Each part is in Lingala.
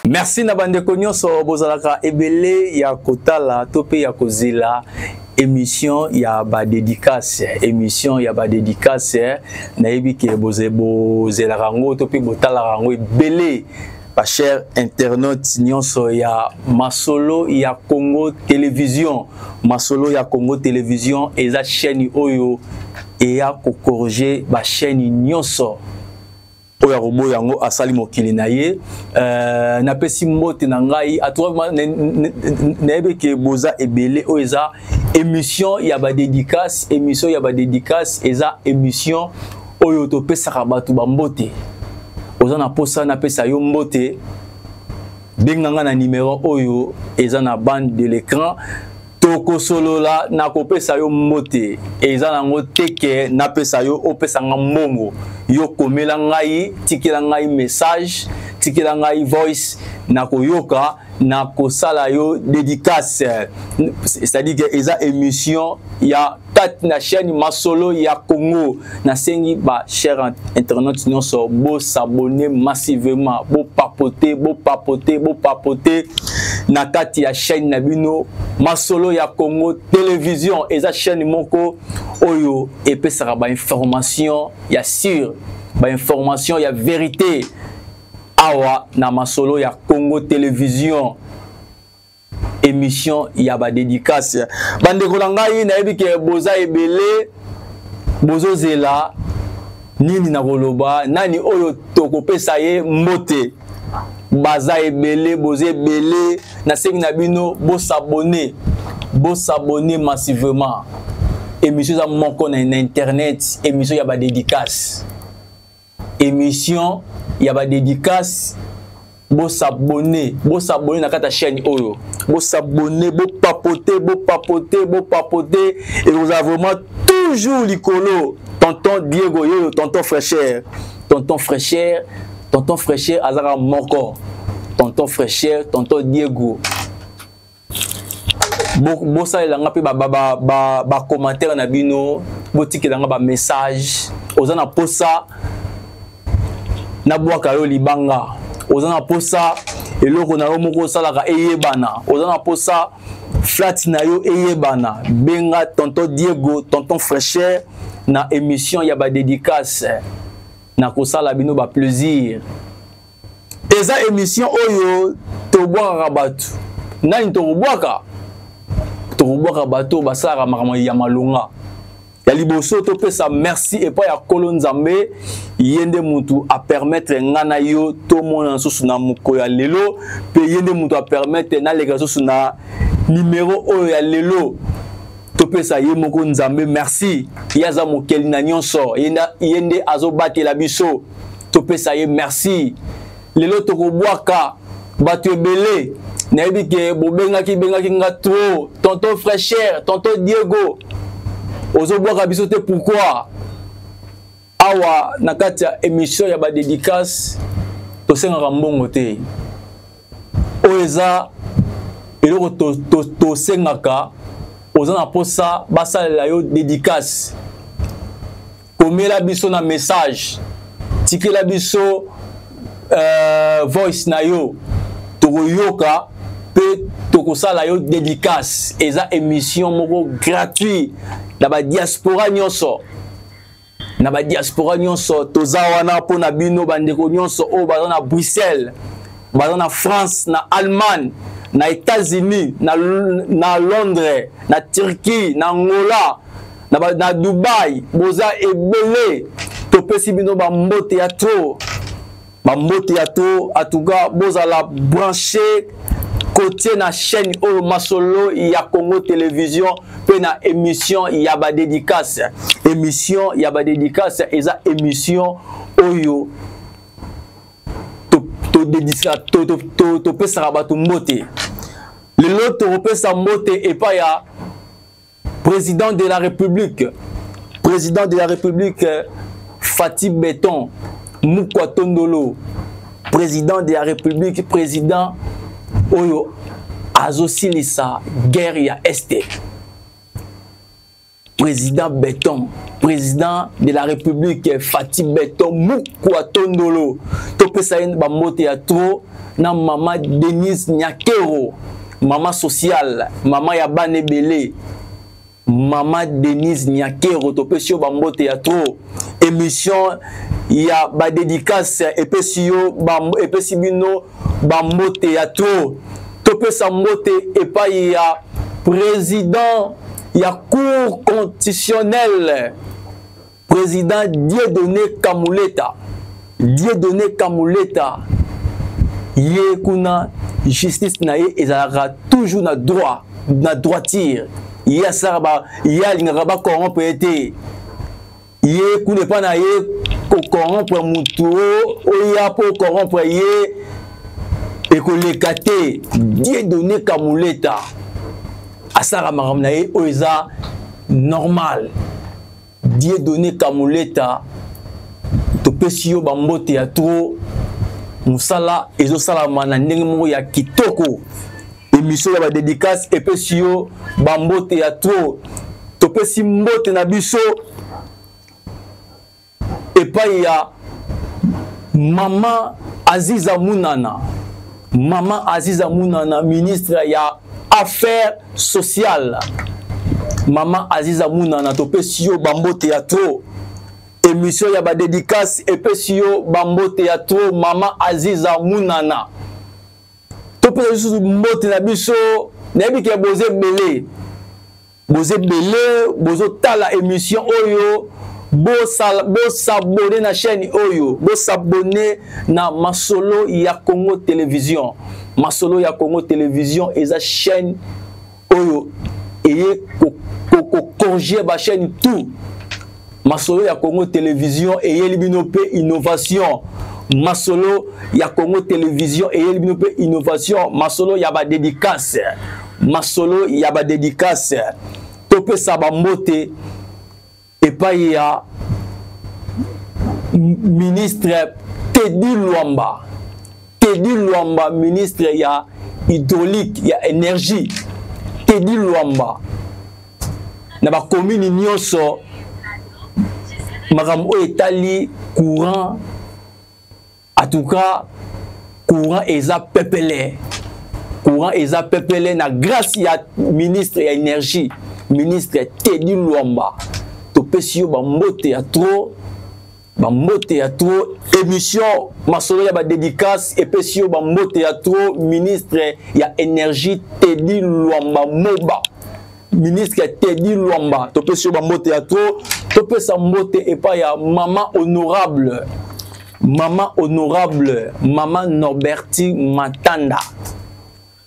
Merci na bandeko nyonso bozalaka ebele ya kotala to mpe ya kozela émission ya ba dédicace. Émission ya ba dédicace, nayebi ke bozelaka yango to mpe botalaka yango ebele. Ba chers internautes nyonso ya Masolo ya Congo Télévision, Masolo ya Congo Télévision eza chaîne oyo eya ko corriger ba chaîne nyonso oyo akoboya yango asali mokili na ye. Napesi mbote na ngai nayebi ke boza ebele. Oyo eza émission ya ba dédicace. Émission ya ba dédicace eza émission oyo topesaka bato ba mbote. Oza na posa napesa yo mbote, benga nga na numéro oyo eza na bande de l'écran, tokosolola, nakopesa yo mbote. Eza nango te ke napesa yo, opesa nga mbongo. Yo komela ngai, tikela ngai message, tikela ngai voice, nakoyoka, nakosala yo dédicace. C'est-à-dire que eza émission ya kati na chaîne Masolo ya Congo. Nasengi ba chers internautes nyonso bo s'abonner massivement, bo papoter, bo papoter, bo papoter na kati ya chaîne na bino Masolo ya Congo Télévision. Eza chaîne moko oyo epesaka ba information ya sûr, ba information ya vérité awa na Masolo ya Congo Télévision. Émission ya ba dédicace. Bandeko na ngai, nayebi ke boza ebele, bozozela nini na koloba, nani oyo tokopesa ye mbote. Baza ebele, boza ebele, nasengi na bino bosabonner, bosabonner massivement. Émission eza moko na internet, émission ya ba dédicace. Émission ya ba dédicace, bosabonner, bosabonner na kati ya chaîne oyo, bosabonner, bopapoter, bopapoter, bopapoter, et vous avez vraiment toujours likolo. Tonton Diego yoyo, tonton fraîcheur, tonton fraîcheur, tonton fraîcheur azaka moko, tonton fraîcheur, tonton Diego. Bosalela nga mpe ba commentaire na bino, botikela nga ba message. Oza na posa nabwaka yo libanga, oza na posa eloko na yo moko osalaka eyebana, oza na posa flat na yo eyebana, benga tonton Diego, tonton fraîcheur na émission ya ba dédicace. Nakosala bino ba plaisir. Eza émission oyo tobwakaka bato. Nani tokobwaka? Tokobwaka bato basalaka makambo ya malonga. Ya liboso, topesa merci epai ya Kolo Nzambe, ye nde mutu apermettre nga na yo tomona lisusu na mokolo ya lelo, mpe ye nde mutu apermettre naleka lisusu na numero oyo ya lelo. Topesa ye moko Nzambe merci, ye aza mokeli na nyonso, ye nde azobatela biso. Topesa ye merci. Lelo tokobwaka bato ebele. Nayebi ke bobengaki bengaki nga trop, tonton fraîcheur, tonton Diego, ozobwaka biso te pourquoi? Awa na kati ya émission ya ba dédicace tosengaka mbongo te. Oyo eza eloko tosengaka, oza na posa basalela yo dédicace, komela biso na message, tikela biso voice na yo, tokoyoka mpe tokosala yo dédicace. Eza émission moko gratuit na ba diaspora nyonso, na ba diaspora nyonso. Toza wana mpo na bino bandeko nyonso oyo baza na Bruxelles, baza na France, na Allemagne, na États-Unis, na Londres, na Turquie, na Angola, na Dubai. Boza ebele, topesi bino bambote ya trop, bambote ya trop. En tout cas, bozala branché kotie na chaîne oyo Masolo ya Congo Télévision mpe na émission ya ba dédicace. Émission ya ba dédicace eza émission oyo topesaka bato mbote. Lelo tokopesa mbote epai ya président de la République, président de la République Fatih Béton Mukwa Tondolo, président de la République, président oyo azosilisa guerre ya Este. Président Beton, président de la République Fatih Beton Mukwa Tondolo. Topesa ye bambote ya trop na mama Denise Nyakero, mama sociale, mama ya bana ebele. Mama Denise Nyakero, topesi yo bambote ya trop. Émission ya ba dédicace epesi yo epesi bino bambote ya trop. Topesa mbote epai ya président ya cour constitutionnelle, président Dieudonné Kamuleta. Dieudonné Kamuleta ye kuna justice na ye ezalaka toujours na droit, na droiture. Ye asalaka ba, ye alingaka ba corrompre ye te. Ye kuna epa na ye kocorrompre motu oya mpo corrompre ye ekoleka te. Dieudonné Kamuleta asalaka makambo na ye oyo eza normal. Dieudonné Kamuleta, topesi yo bambote ya trop. Mosala ezosalama na ndenge moko ya kitoko. Émission ya ba dédicace epesi yo bambote ya trop. Topesi mbote na biso epai ya mama Aziza Munana. Mama Aziza Munana, ministre ya Affaires sociales. Mama Aziza Munana, topesi yo bambote ya trop. Émission ya ba dédicace epesi yo bambote ya trop, mama Aziza Munana. Topesa lisusu mbote na biso, nayebi ke boza ebele. Boza ebele, bozotala émission oyo, bosabone na chaîne oyo, bosabone na Masolo ya Congo Télévision. Masolo ya Congo Télévision eza chaîne oyo eye ko corriger ba chaîne tout. Masolo ya Congo Télévision eyeli bino pe innovation. Masolo ya Congo Télévision eyeli bino pe innovation. Masolo ya ba dédicace. Masolo ya ba dédicace. Topesa ba mbote epai ya ministre Teddy Luamba. Teddy Luamba, ministre ya hydraulique, ya énergie. Teddy Luamba. Na ba commune nyonso makambo oyo etali courant, en tout cas courant eza pepele. Courant eza pepele na grâce ya ministre ya énergie, ministre Teddy Luamba. Topesi yo ba mbote ya trop, ba mbote ya trop. Émission Masolo ya ba dédicace epesi yo ba mbote ya trop, ministre ya énergie Teddy Luamba Moba. Ministre Teddy Luamba, topesi yo ba mbote ya trop. Topesa mbote epai ya mama honorable, mama honorable, mama Norberti Matanda.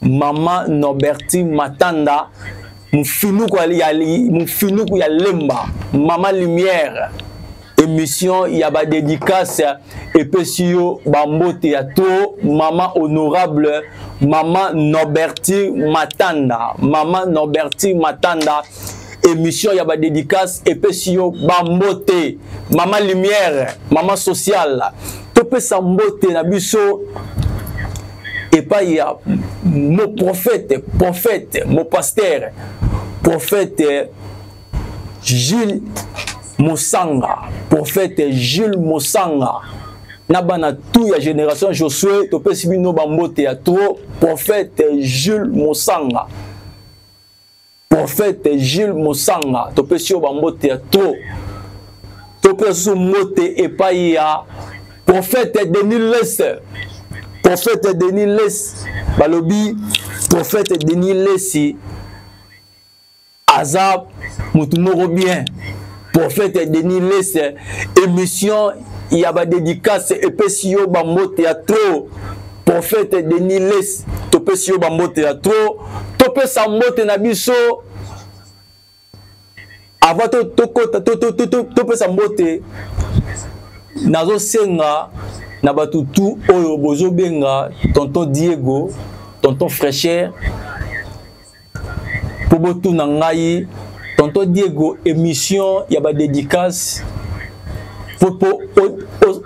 Mama Norberti Matanda, mufinuku ya, mufinuku ya Lemba, mama Lumière. Émission ya ba dédicace epesi yo ba mbote ya trop, mama honorable, mama Norberti Matanda. Mama Norberti Matanda, émission ya ba dédicace epesi yo ba mbote, mama Lumière, mama sociale. Topesa mbote na biso epai ya mo prophète, prophète, mo pasteur, prophète Gilles Mosanga, prophète Gilles Mosanga. Na bana tout ya génération Josué, topesi bino ba mbote ya trop, prophète Gilles Mosanga. Prophète Gilles Mosanga, topesi yo ba mbote ya trop. Topesi mbote epai ya prophète Denis Lesse. Prophète Denis Lesse, balobi prophète Denis Lesse aza mutu moko bien. Prophète Denis Lesse, émission ya ba dédicace epesi yo ba mbote ya trop. Prophète Denis Lesse, topesi yo ba mbote ya trop. Topesa mbote na biso avant to tokota to to to topesa mbote, nazosenga na bato tu oyo bozobenga tonton Diego, tonton Fraîcheur, po botuna ngai tonton Diego émission ya ba dédicace, po po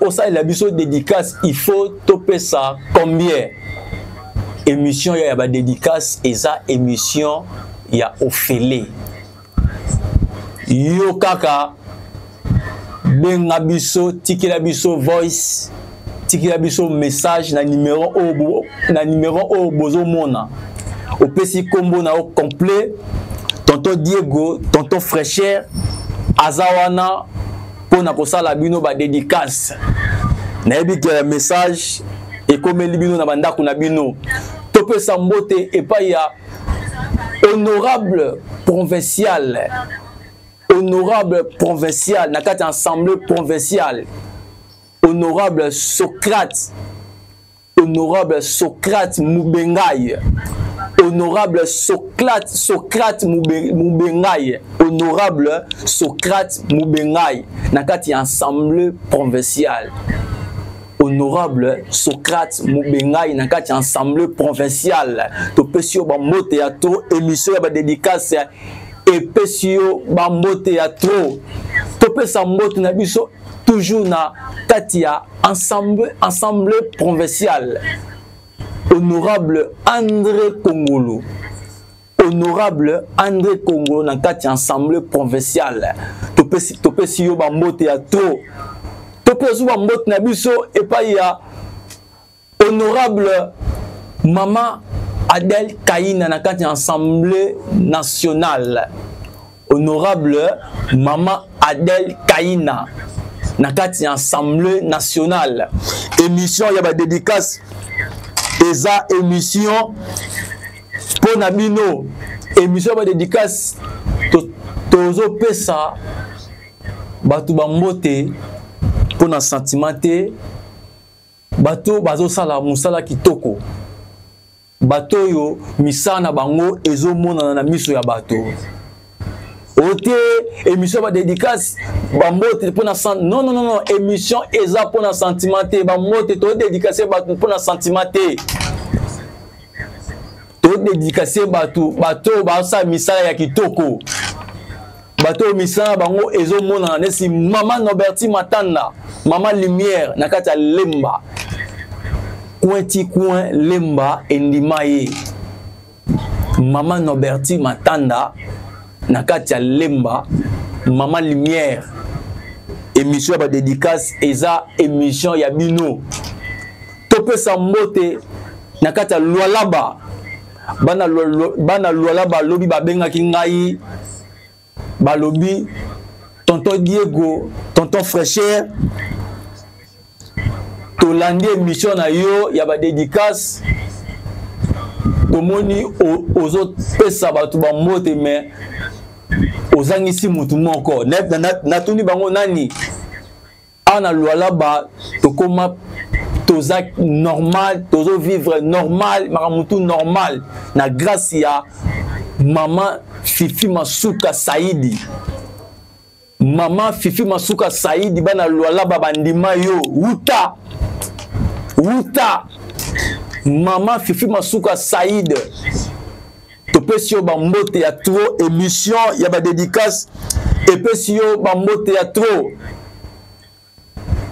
osalela biso dédicace, il faut topesa combien? Émission ya ba dédicace eza émission ya ofele. Yo kaka benga biso, tikela biso voice, tikela biso message na numero oyo, na numero oyo bozomona. Opesi kombo na yo complet, tonton Diego, tonton Fraîcheur aza wana mpo na kosala bino ba dédicace. Nayebi ke message ekomeli bino na bandako na bino. Topesa mbote epai ya honorable provincial, honorable provincial na kati ya assemblée provinciale, honorable Socrate, honorable Socrate Mubengai, honorable Socrate, Socrate Mubengai, honorable Socrate Mubengai na kati ya assemblée provinciale, honorable Socrate Mubengai na kati ya assemblée provinciale. Topesi yo bambote ya trop, émission ya ba dédicace epesi yo bambote ya trop. Topesa mbote na biso toujours na kati ya assemblée provinciale, honorable André Kongolo, honorable André Kongolo na kati ya assemblée provinciale. Topesi yo bambote ya trop. Topesi bambote na biso epai ya honorable Mama Adèle Kaina na kati ya assemblée nationale, honorable Mama Adèle Kaina na kati ya assemblée nationale. Émission ya ba dédicace eza émission mpo na bino, émission ya ba dédicace tozopesa bato bambote mpo na sentiment te, bato bazosala mosala kitoko, bato oyo misala na bango ezomonana na miso ya bato. Ote émission ba dédicace bambote mpo na non, non, non, non, émission eza mpo na sentiment te. Bambote to dédicace bato mpo na sentiment te, to dédicace bato, bato oyo basala misala ya kitoko, bato oyo misala bango ezomonana nesi mama Noberti Matanda, mama Lumière na kati ya Lemba, coin ti coin Lemba endima ye. Mama Noberti Matanda na kati ya Lemba, mama Lumière. Émission ya ba dédicace eza émission ya bino. Topesa mbote na kati ya Lualaba, bana Lualaba lobi babengaki ngai, balobi tonton Diego, tonton Fraîcheur, tolandi émission na yo ya ba dédicace, tomoni ozopesa bato bambote mais ozangisi mutu moko. Natuni bango nani? Awa na Lualaba tokoma toza normal, tozo vivre normal, makambo tu normal na grâce ya mama Fifi Masuka Saidi. Mama Fifi Masuka Saidi, bana Lualaba bandima yo wuta wuta. Mama Fifi Masuka Saidi, topesi yo bambote ya trop. Émission ya ba dédicace epesi yo bambote ya trop.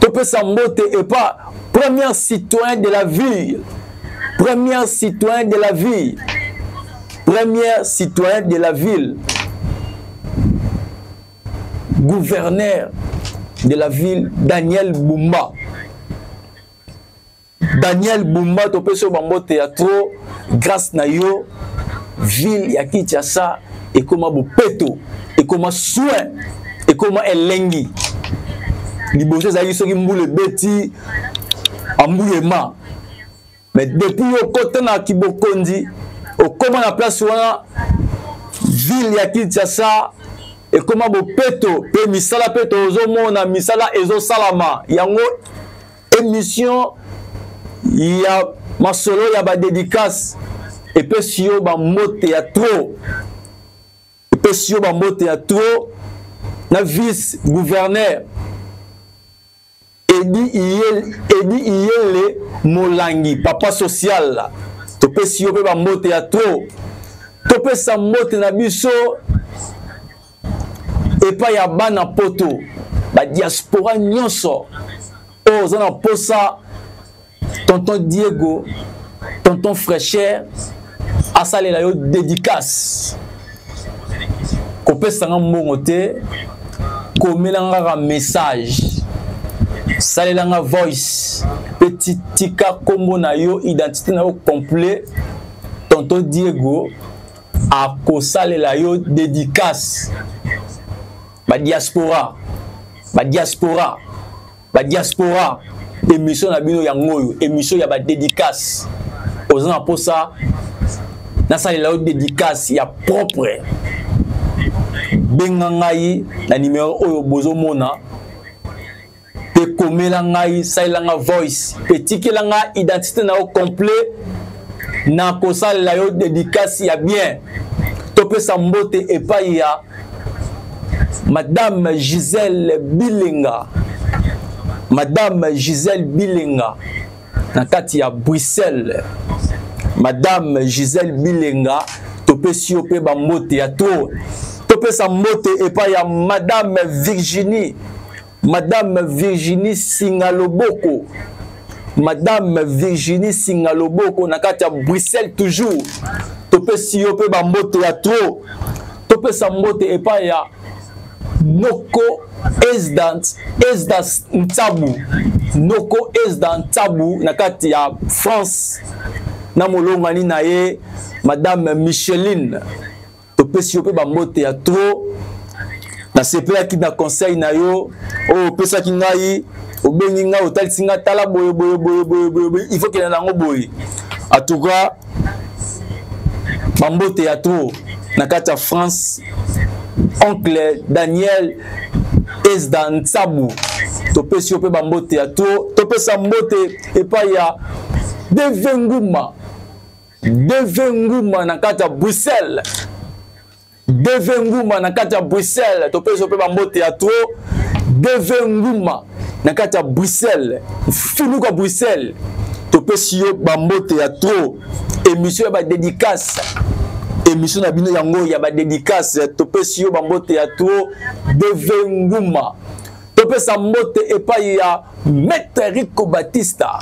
Topesa mbote epa premier citoyen de la ville, premier citoyen de la ville, premier citoyen de la ville, gouverneur de la ville, Daniel Bumba. Daniel Bumba, topesi yo bambote ya trop. Grâce na yo ville ya Kinshasa ekoma bopeto, ekoma soin, ekoma elengi. Liboso ezalaki soki mbula ebeti ambuyema, mais depuis yo okota na kibokonzi, okoma na place wana, ville ya Kinshasa ekoma bopeto mpe misala mpe tozomona misala ezosalama. Yango émission ya masolo ya ba dédicace epesi yo bambote ya trop, epesi yo bambote ya trop na vice gouverneur Edi Iyele Molangi, papa social, topesi yo mpe bambote ya trop. Topesa mbote na biso epai ya bana poto, ba diaspora nyonso oyo oza na posa tonton Diego, tonton Fraîcheur asalela yo dédicace. Kopesa nga mbongo te, komela nga kaka message, salela nga voice mpe tika nkombo na yo, identité na yo complet. Tonton Diego akosalela yo dédicace. Ba diaspora, ba diaspora, ba diaspora, émission na bino yango oyo, émission ya ba dédicace. Oza na posa nasalela yo dédicace ya propre, benga ngai na numero oyo bozomona mpe komela ngai, salela nga voice mpe tikela nga identité na yo complet, na kosalela yo dédicace ya bien. Topesa mbote epai ya Madame Gisèle Bilenga, Madame Gisèle Bilenga na kati ya Bruxelles. Madame Gisèle Bilenga, topesi yo mpe bambote ya trop. Topesa mbote epai ya Madame Virginie, Madame Virginie Singaloboko, Madame Virginie Singaloboko na kati ya Bruxelles toujours. Topesi yo mpe bambote ya trop. Topesa mbote epai ya Noko Esdant, Esdas Ntsabu, Noko Esda Ntsabu na kati ya France na molongani na ye Madame Micheline. Topesi yo mpe bambote ya trop. Nasepelaki na conseil na yo oyo opesaki ngai, obengi ngai, otalisi ngai, tala boye boye boye boye boye boye, il faut kende nango boye. En tout cas bambote ya trop na kati ya France, oncle Daniel Esda Ntsabu, topesi yo mpe bambote ya trop. Topesa mbote epai ya DV Nguma, DV Nguma na kati ya Bruxelles, DV Nguma na kati ya Bruxelles, topesi yo mpe bambote ya trop. DV Nguma na kati ya Bruxelles, finuka Bruxelles, topesi yo bambote ya trop. Émission ya ba dédicace, émission na bino yango ya ba dédicace, topesi yo bambote ya trop. DV Nguma. Topesa mbote epai ya Maître Rico Batista,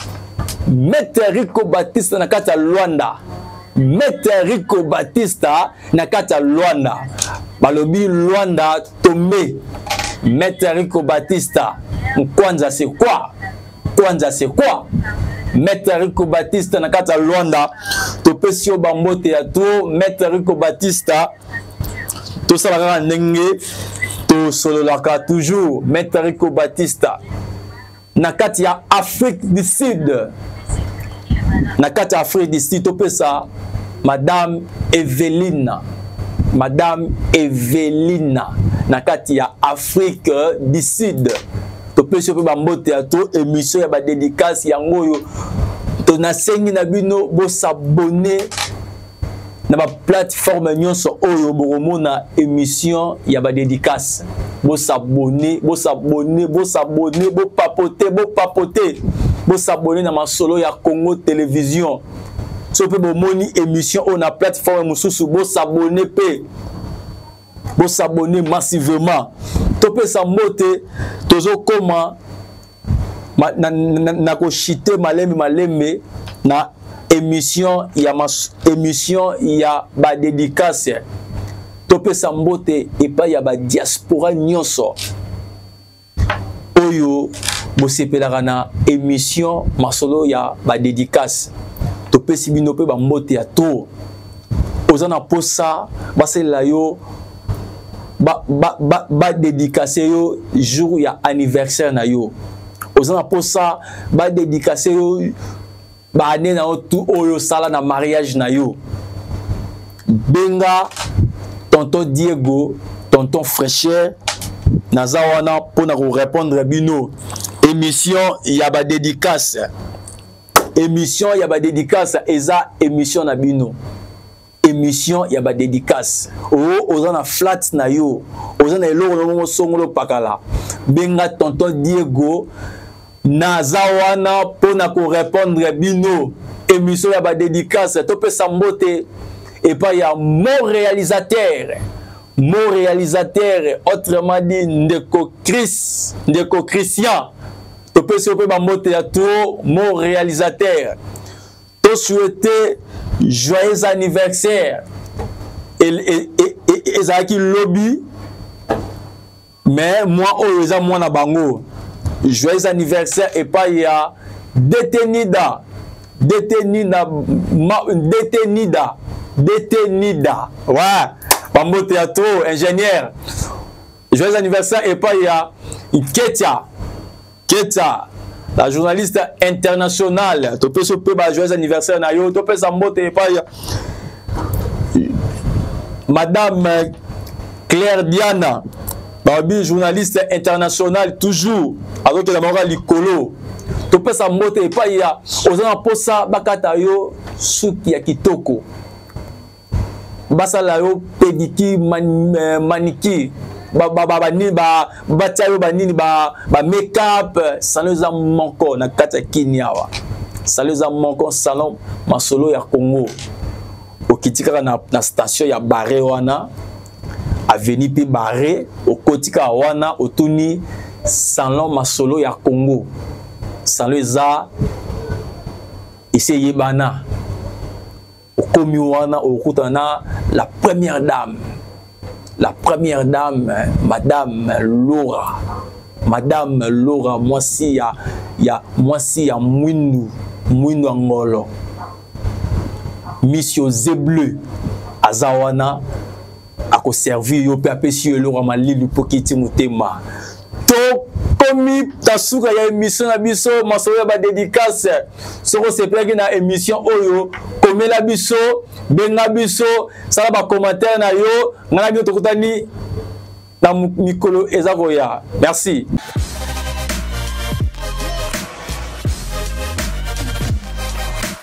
Maître Rico Batista na kati ya Luanda, Maître Rico Batista na kati ya Luanda, balobi Luanda tombe. Maître Rico Batista, Nkwanza c'est quoi? Kwanza c'est quoi? Maître Rico Batista na kati ya Luanda, topesi yo bambote ya trop. Maître Rico Batista, tosala kaka ndenge tosololaka toujours. Maître Rico Batista na kati ya Afrique du Sud, na kati ya Afrique du Sud, topesa Madame Evelina, Madame Evelina na kati ya Afrique du Sud, topesi yo mpe bambote ya to. Émission ya badédicace yango oyo, tonasengi na bino bosabone na baplateforme nyonso oyo bokomona émission ya badédicace. Bosabone, bosabone, bosabone, bopapote, bopapote, bosabone na Masolo ya Congo Télévision. So mpe bomoni émission oyo na plateforme mosusu, bosabone mpe bosabone massivement. Topesa mbote, tozokoma na, na, na koshite malembe malembe na émission ya mas, émission ya badédicace. Topesa mbote epai ya badiaspora nyonso oyo bosepelaka na émission Masolo ya badédicace, topesi bino mpe bambote ya trop. Oza na posa basalela yo badédicace ba, ba, ba yo jour ya anniversaire na yo, oza na posa badédicace yo baane na yo tu oyo osala na mariage na yo, benga Tonton Diego, Tonton Fraîcheur, naza wana mpona korépondre bino. Émission ya badédicace, émission ya badédicace eza émission na bino, émission ya badédicace. Oyo oza na flat na yo, oza na eloko na mongo songolo pakala, benga Tonton Diego, naza wana mpona korépondre bino. Émission ya badédicace. Topesa mbote epai ya mon réalisateur, mon réalisateur, autrement dit ndeko Chris, ndeko Christian, topesi yo mpe bambote ya trop. Mon réalisateur, tosouhaite joyeux anniversaire. Ezalaki lobi, mais mwa oyo eza mwana bango. Joyeux anniversaire epai ya Detenida, Detenida, Detenida, Detenida. Ouais, bambote ya trop, ingénieur. Joyeux anniversaire epai ya Ketia, Ketia, la journaliste internationale. Topesi mpe ba joyeux anniversaire na yo. Topesa mbote epai ya Madame Claire Diana babi, journaliste international, toujours azokenda bango likolo. Topesa mbote epai ya oza na mposa bakata yo suki ya kitoko, basala yo pédicure, manicure, banini, batia yo banini, ba make-up. Salon eza moko na kati ya Kini awa, salon eza moko, salon Masolo ya Congo. Okiti kaka na station ya Bare wana, avenue mpe Bare, okoti kaka wana, otuni salon Masolo ya Congo. Salon eza esi eyebana. Okomi wana, okutana na la première dame, la première dame, Madame Laura, Madame Laura, mwasi ya mwasi ya mwindu, mwindu ya ngolo, Monsieur Zebleu aza wana, akoservir yo mpe apesi yo eloko ya malili mpo kiti motema. Tokomi na suka ya émission na biso Masolo ya Badédicace. Soki osepelaki na émission oyo, komela biso, benga biso, sala bacommentaire na yo. Ngai na bino tokutani na mikolo eza koya. Merci.